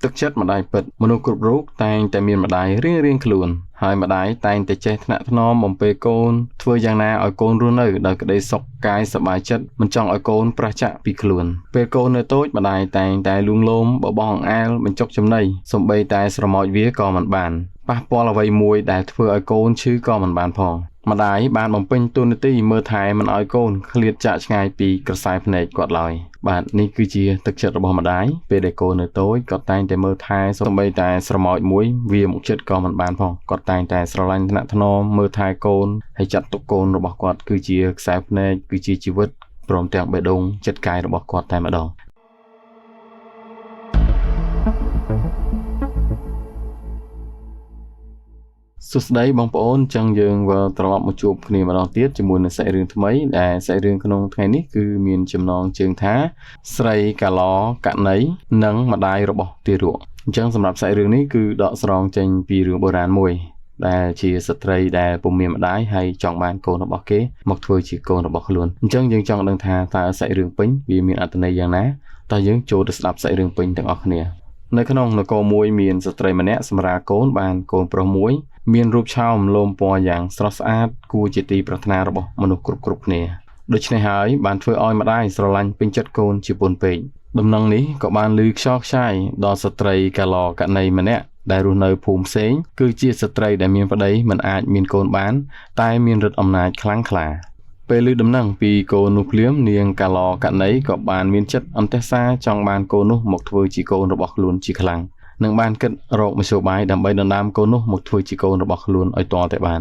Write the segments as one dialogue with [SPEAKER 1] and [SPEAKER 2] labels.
[SPEAKER 1] ទឹកចិត្តម្ដាយពិតមនុស្សគ្រប់រូបតែងតែមានម្ដាយរៀងៗខ្លួនហើយម្ដាយតែងតែចេះថ្នាក់ថ្នមបំពេកូនធ្វើយ៉ាងណាឲ្យកូនរស់នៅដោយក្តីសុខកាយសប្បាយចិត្តមិនចង់ឲ្យកូនប្រះចាកពីខ្លួនពេលកូននៅតូចម្ដាយតែងតែលួងលោមបបោះអង្អែលបញ្ចុកចំណីសំបីតែស្រមោចវាក៏មិនបានប៉ះពាល់អ្វីមួយដែលធ្វើឲ្យកូនឈឺក៏មិនបានផងម្ដាយបានបំពេញតួនាទីមើលថែមិនឲ្យកូនឃ្លាតចាកឆ្ងាយពីក្រសែភ្នែកគាត់ឡើយបាទនេះគឺជាទឹកចិត្តរបស់ម្ដាយពេលដែលកូននៅតូចគាត់តែងតែមើលថែសូម្បីតែស្រមោចមួយវាមកចិត្តក៏មិនបានផងគាត់តែងតែស្រឡាញ់ថ្នាក់ថ្នមមើលថែកូនហើយចាត់ទុកកូនរបស់គាត់គឺជាខ្សែភ្នែកគឺជាជីវិតព្រមទាំងបេះដូងចិត្តកាយរបស់គាត់តែម្ដងសួស្តីបងប្អូនចឹងយើងវិលត្រឡប់មកជួបគ្នាម្ដងទៀតជាមួយនឹងសាច់រឿងថ្មីដែលសាច់រឿងក្នុងថ្ងៃនេះគឺមានចំណងជើងថាស្រីកាឡកណីនិងម្ដាយរបស់ទារកអញ្ចឹងសម្រាប់សាច់រឿងនេះគឺដកស្រង់ចេញពីរឿងបុរាណមួយដែលជាស្ត្រីដែលពុំមានម្ដាយហើយចង់បានកូនរបស់គេមកធ្វើជាកូនរបស់ខ្លួនអញ្ចឹងយើងចង់ដឹងថាតើសាច់រឿងពេញវាមានអត្ថន័យយ៉ាងណាតើយើងចូលទៅស្ដាប់សាច់រឿងពេញទាំងអស់គ្នានៅក្នុងនគរមួយមានស្ត្រីម្នាក់សម្រាលកូនបានកូនប្រុសមួយមានរូបឆោមលោមពណ៌យ៉ាងស្រស់ស្អាតគួរជាទីប្រាថ្នារបស់មនុស្សគ្រប់គ្នាដូច្នេះហើយបានធ្វើឲ្យម្ដាយស្រឡាញ់ពេញចិត្តកូនជាពន់ពេកដំណឹងនេះក៏បានឮខ្យល់ខ្ចាយដល់ស្ត្រីកាឡកណីម្នាក់ដែលរស់នៅភូមិផ្សេងគឺជាស្ត្រីដែលមានប្តីមិនអាចមានកូនបានតែមានឫទ្ធិអំណាចខ្លាំងក្លាពេលឮដំណឹងពីកូននោះភ្លាមនាងកាឡកណីក៏បានមានចិត្តអន្តេសាចង់បានកូននោះមកធ្វើជាកូនរបស់ខ្លួនជាខ្លាំងនិងបានគិតរកមធ្យោបាយដើម្បីដណ្ដើមកូននោះមកធ្វើជាកូនរបស់ខ្លួនឲ្យទាល់តែបាន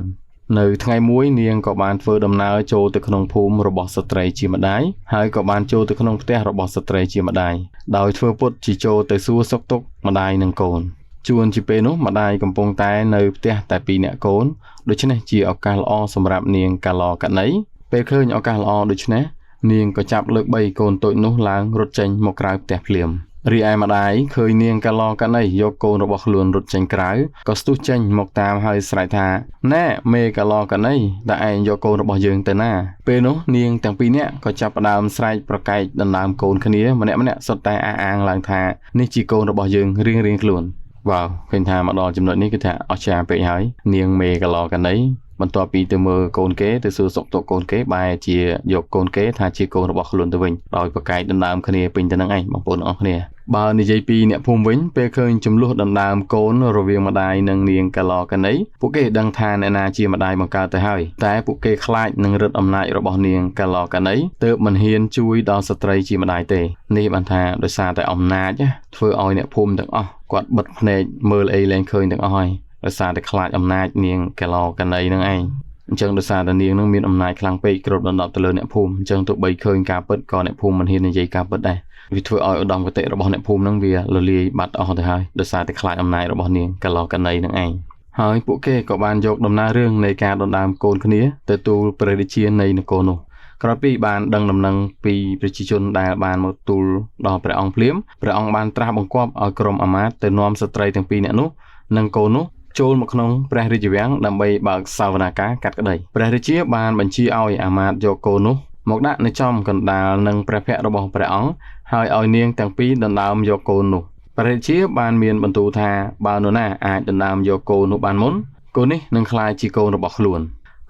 [SPEAKER 1] នៅថ្ងៃមួយនាងក៏បានធ្វើដំណើរចូលទៅក្នុងភូមិរបស់ស្ត្រីជាម្ដាយហើយក៏បានចូលទៅក្នុងផ្ទះរបស់ស្ត្រីជាម្ដាយដោយធ្វើពុតជាចូលទៅសួរសុខទុក្ខម្ដាយនិងកូនជួនជាពេលនោះម្ដាយកំពុងតែនៅផ្ទះតែពីរនាក់កូនដូច្នេះជាឱកាសល្អសម្រាប់នាងកាឡកណីពេលឃើញឱកាសល្អដូច្នេះនាងក៏ចាប់លើកបីកូនតូចនោះឡើងរត់ចេញមកក្រៅផ្ទះភ្លាមរីឯម្ដាយឃើញនាងកាឡកណីយកកូនរបស់ខ្លួនរត់ចេញក្រៅក៏ស្ទុះចេញមកតាមហើយស្រែកថាណែមេកាឡកណីតើឯងយកកូនរបស់យើងទៅណាពេលនោះនាងទាំងពីរនាក់ក៏ចាប់ផ្ដើមស្រែកប្រកែកដណ្ដើមកូនគ្នាម្នាក់ៗសុទ្ធតែអះអាងឡើងថានេះជាកូនរបស់យើងរៀងៗខ្លួនវ៉ាវឃើញថាមកដល់ចំណុចនេះគឺថាអស្ចារ្យពេកហើយនាងមេកាឡកណីបន្ទាប់ពីទៅមើលកូនគេទៅសួរសុខទុក្ខកូនគេបែរជាយកកូនគេថាជាកូនរបស់ខ្លួនទៅវិញដោយប្រកែកដណ្ដើមគ្នាពេញទៅនឹងឯងបងប្អូនអរគ្នាបើនិយាយពីអ្នកភូមិវិញពេលឃើញចំនួនដណ្ដើមកូនរវាងម្ដាយនិងនាងកាឡកណីពួកគេដឹងថាអ្នកណាជាម្ដាយបង្កើតទៅហើយតែពួកគេខ្លាចនឹងឫទ្ធិអំណាចរបស់នាងកាឡកណីទើបមិនហ៊ានជួយដល់ស្ត្រីជាម្ដាយទេនេះបានថាដោយសារតែអំណាចធ្វើឲ្យអ្នកភូមិទាំងអស់គាត់បិទភ្នែកមើលអីលែងឃើញទាំងអស់ហើយដោយសារតែខ្លាចអំណាចនាងកាឡកណីនឹងឯងអញ្ចឹងដោយសារតែនាងនឹងមានអំណាចខ្លាំងពេកគ្រប់ដណ្ដប់ទៅលើអ្នកភូមិអញ្ចឹងទោះបីឃើញការពិតក៏អ្នកភូមិមិនហ៊ាននិយាយការពិតដែរវាធ្វើឲ្យឧត្តមគតិរបស់អ្នកភូមិនឹងវាលលាយបាត់អស់ទៅហើយដោយសារតែខ្លាចអំណាចរបស់នាងកាឡកណីនឹងឯងហើយពួកគេក៏បានយកដំណើររឿងនៃការដណ្ដើមកូនគ្នាទៅទូលព្រះរាជានៃនគរនោះក្រោយពីបានដឹងដំណឹងពីប្រជាជនដែលបានមកទូលដល់ព្រះអង្គភ្លាមព្រះអង្គបានត្រាស់បង្គាប់ឲ្យក្រុមអាមាត្យទៅនាំស្ត្រីទាំងពីរនាក់នោះនិងកូននោះចូលមកក្នុងព្រះរាជវាំងដើម្បីបើកសវនាការកាត់ក្តីព្រះរាជាបានបញ្ជាឲ្យអាមាត្យយកកូននោះមកដាក់នៅចំកណ្ដាលនឹងព្រះភ័ក្ត្ររបស់ព្រះអង្គហើយឲ្យនាងទាំងពីរដណ្ដើមយកកូននោះព្រះរាជាបានមានបន្ទូលថាបើនរណាអាចដណ្ដើមយកកូននោះបានមុនកូននេះនឹងក្លាយជាកូនរបស់ខ្លួន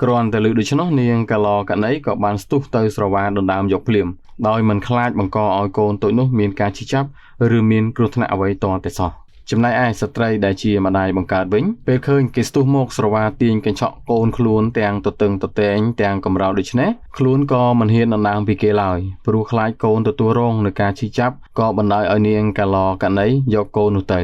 [SPEAKER 1] គ្រាន់តែឮដូច្នោះនាងកាឡកណីក៏បានស្ទុះទៅស្រវាដណ្ដើមយកភ្លាមដោយមិនខ្លាចបង្កឲ្យកូនតូចនោះមានការឈឺចាប់ឬមានគ្រោះថ្នាក់អ្វីទាល់តែសោះចំណែកឯស្ត្រីដែលជាម្ដាយបង្កើតវិញពេលឃើញគេស្ទុះមកស្រវាទាញកញ្ឆក់កូនខ្លួនទាំងទទឹងទតែងទាំងកម្រោលដូច្នេះខ្លួនក៏មិនហ៊ានដណ្ដើមពីគេឡើយព្រោះខ្លាចកូនទទួលរងនឹងការឈឺចាប់ក៏បណ្ដោយឲ្យនាងកាឡកណីយកកូននោះទៅ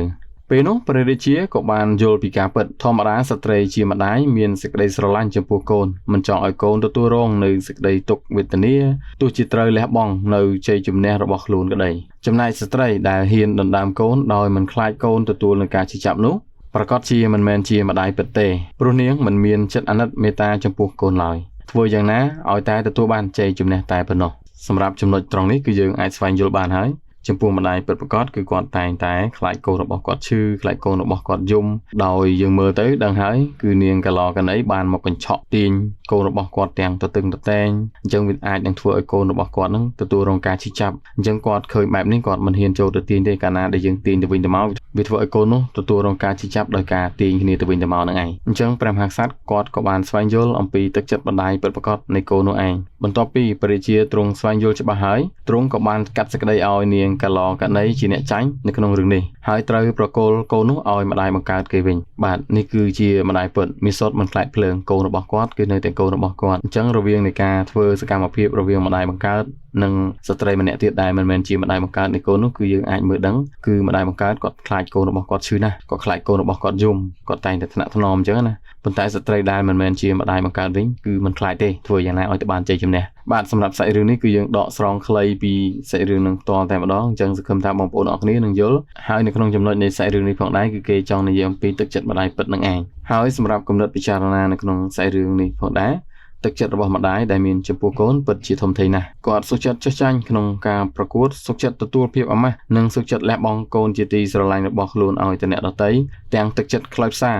[SPEAKER 1] ពេលនោះព្រះរាជាក៏បានយល់ពីការពិតធម្មតាស្ត្រីជាម្ដាយមានសេចក្តីស្រឡាញ់ចំពោះកូនមិនចង់ឲ្យកូនទទួលរងនៅសេចក្តីទុក្ខវេទនាទោះជាត្រូវលះបង់នៅជ័យជំនះរបស់ខ្លួនក្តីចំណែកស្ត្រីដែលហ៊ានដណ្ដើមកូនដោយមិនខ្លាចកូនទទួលនឹងការឈឺចាប់នោះប្រាកដជាមិនមែនជាម្ដាយពិតទេព្រោះនាងមិនមានចិត្តអាណិតមេត្តាចំពោះកូនឡើយធ្វើយ៉ាងណាឲ្យតែទទួលបានជ័យជំនះតែប៉ុណ្ណោះសម្រាប់ចំណុចត្រង់នេះគឺយើងអាចស្វែងយល់បានហើយ ចំពោះម្ដាយពិតប្រាកដគឺគាត់តែងតែខ្លាចកូនរបស់គាត់ឈឺខ្លាចកូនរបស់គាត់យំដោយយើងមើលទៅដឹងហើយគឺនាងកឡកណីបានមកកញ្ឆក់ទាញកូនរបស់គាត់ទាំងទទឹងទតែងអញ្ចឹងវាអាចនឹងធ្វើឲ្យកូនរបស់គាត់នឹងទទួលរងការឈឺចាប់អញ្ចឹងគាត់ឃើញបែបនេះគាត់មិនហ៊ានចូលទៅទាញទេកាលណាដែលយើងទាញទៅវិញទៅមកវាធ្វើឲ្យកូននោះទទួលរងការឈឺចាប់ដោយការទាញគ្នាទៅវិញទៅមកហ្នឹងឯងអញ្ចឹងព្រះមហាក្សត្រគាត់ក៏បានស្វែងយល់អំពីទឹកចិត្តបណ្ដាយពិតប្រាកដនៃកូននោះឯងបន្ទាប់ពីព្រះរាជាទ្រង់ស្វែងយល់ច្បាស់ហើយទ្រង់ក៏បានកាត់សេចក្តីឲ្យនាងកឡកណីជាអ្នកចាញ់នៅក្នុងរឿងនេះហើយត្រូវប្រគល់កូននោះឲ្យម្ដាយបង្កើតគេវិញបាទនេះគឺជាម្ដាយពិតមាសសុទ្ធមិនខ្លាចភ្លើងកូនរបស់គាត់គឺនៅតែកូនរបស់គាត់អញ្ចឹងរវាងនៃការធ្វើសកម្មភាពរវាងម្ដាយបង្កើតនិងស្ត្រីម្នាក់ទៀតដែលមិនមែនជាម្ដាយបង្កើតនៃកូននោះគឺយើងអាចមើលដឹងគឺម្ដាយបង្កើតគាត់ខ្លាចកូនរបស់គាត់ឈឺណាស់គាត់ខ្លាចកូនរបស់គាត់យំគាត់តែងតែថ្នាក់ថ្នមអញ្ចឹងណាប៉ុន្តែស្ត្រីដែលមិនមែនជាម្ដាយបង្កើតវិញគឺមិនខ្លាចទេធ្វើយ៉ាងណាឲ្យទៅបានជ័យជំនះបាទសម្រាប់សាច់រឿងនេះគឺយើងដកស្រង់ខ្លីពីសាច់រឿងនឹងផ្ទាល់តែម្ដងអញ្ចឹងសង្ឃឹមថាបងប្អូនអរគ្នានឹងយល់ហើយនៅក្នុងចំណុចនៃសាច់រឿងនេះផងដែរគឺគេចង់និយាយអំពីទឹកចិត្តម្ដាយពិតនឹងឯងហើយសម្រាប់គំនិតពិចារណានៅក្នុងសាច់រឿងនេះផងដែរទឹកចិត្តរបស់ម្ដាយដែលមានចំពោះកូនពិតជាធំធេងណាស់គាត់សុខចិត្តចុះចាញ់ក្នុងការប្រកួតសុខចិត្តទទួលភាពអាម៉ាស់និងសុខចិត្តលះបង់កូនជាទីស្រឡាញ់របស់ខ្លួនឲ្យទៅអ្នកដទៃទាំងទឹកចិត្តខ្លោចផ្សា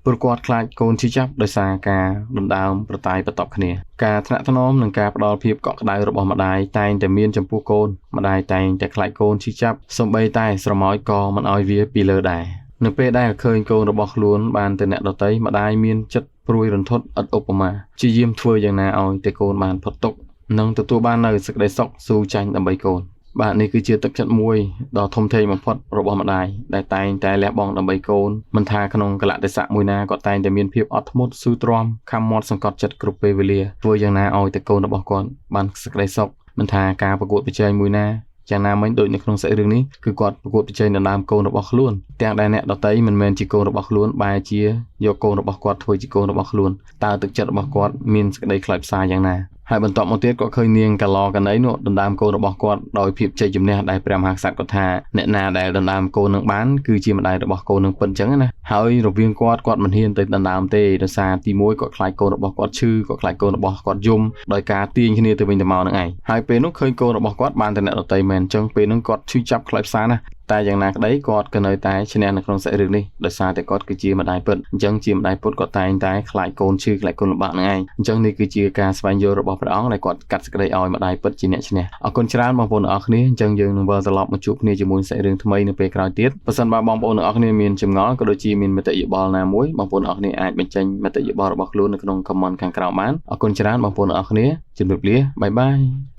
[SPEAKER 1] ព្រោះគាត់ខ្លាចកូនឈឺចាប់ដោយសារការដណ្ដើមប្រតាយបន្ទប់គ្នាការថ្នាក់ថ្នមនិងការផ្ដល់ភាពកក់ក្ដៅរបស់ម្ដាយតែងតែមានចំពោះកូនម្ដាយតែងតែខ្លាចកូនឈឺចាប់សូម្បីតែស្រមោចក៏មិនឲ្យវាពីលើដែរនៅពេលដែលឃើញកូនរបស់ខ្លួនបានទៅអ្នកដទៃម្ដាយមានចិត្តព្រួយរន្ធត់ឥតឧបមាព្យាយាមធ្វើយ៉ាងណាឲ្យតែកូនបានផុតទុក្ខនិងទទួលបាននូវសេចក្តីសុខស៊ូចាញ់ដើម្បីកូនបាទនេះគឺជាទឹកចិត្តមួយដ៏ធំធេងបំផុតរបស់ម្ដាយដែលតែងតែលះបង់ដើម្បីកូនមិនថាក្នុងកលៈទេសៈមួយណាក៏តែងតែមានភាពអត់ធ្មត់ស៊ូទ្រាំខំមាត់សង្កត់ចិត្តគ្រប់ពេលវេលាធ្វើយ៉ាងណាឲ្យតែកូនរបស់គាត់បានសេចក្តីសុខមិនថាការប្រកួតប្រជែងមួយណាយ៉ាងណាមិញដូចនៅក្នុងសាច់រឿងនេះគឺគាត់ប្រកួតប្រជែងដណ្ដើមកូនរបស់ខ្លួនទាំងដែលអ្នកដទៃមិនមែនជាកូនរបស់ខ្លួនបែរជាយកកូនរបស់គាត់ធ្វើជាកូនរបស់ខ្លួនតើទឹកចិត្តរបស់គាត់មានសេចក្តីខ្លោចផ្សាយ៉ាងណាហើយបន្ទាប់មកទៀតក៏ឃើញនាងកឡកណីនោះដណ្ដើមកូនរបស់គាត់ដោយភាពជ័យជំនះដែលព្រះមហាក្សត្រគាត់ថាអ្នកណាដែលដណ្ដើមកូននឹងបានគឺជាម្ដាយរបស់កូននឹងពិតអញ្ចឹងណាហើយរវាងគាត់គាត់មិនហ៊ានទៅដណ្ដើមទេដោយសារទី1គាត់ខ្លាចកូនរបស់គាត់ឈឺគាត់ខ្លាចកូនរបស់គាត់យំដោយការទាញគ្នាទៅវិញទៅមកនឹងឯងហើយពេលនោះឃើញកូនរបស់គាត់បានទៅអ្នកដទៃមែនអញ្ចឹងពេលនោះគាត់ឈឺចាប់ខ្លោចផ្សាណាស់តែយ៉ាងណាក្តីគាត់ក៏នៅតែឈ្នះនៅក្នុងសាច់រឿងនេះដោយសារតែគាត់គឺជាម្ដាយពិតអញ្ចឹងជាម្ដាយពិតគាត់តែងតែខ្លាចកូនឈឺខ្លាចកូនលំបាកហ្នឹងឯងអញ្ចឹងនេះគឺជាការស្វែងយល់របស់ព្រះអង្គដែលគាត់កាត់សេចក្តីឲ្យម្ដាយពិតជាអ្នកឈ្នះអរគុណច្រើនបងប្អូនទាំងអស់គ្នាអញ្ចឹងយើងនឹងវិលត្រឡប់មកជួបគ្នាជាមួយសាច់រឿងថ្មីនៅពេលក្រោយទៀតប្រសិនបើបងប្អូនទាំងអស់គ្នាមានចម្ងល់ក៏ដូចជាមានមតិយោបល់ណាមួយបងប្អូនទាំងអស់គ្នាអាចបញ្ចេញមតិយោបល់របស់ខ្លួននៅក្នុង comment ខាងក្រោមបានអរគុណច្រើនបងប្អូនទាំងអស់គ្នាជម្រាបលាបាយបាយ។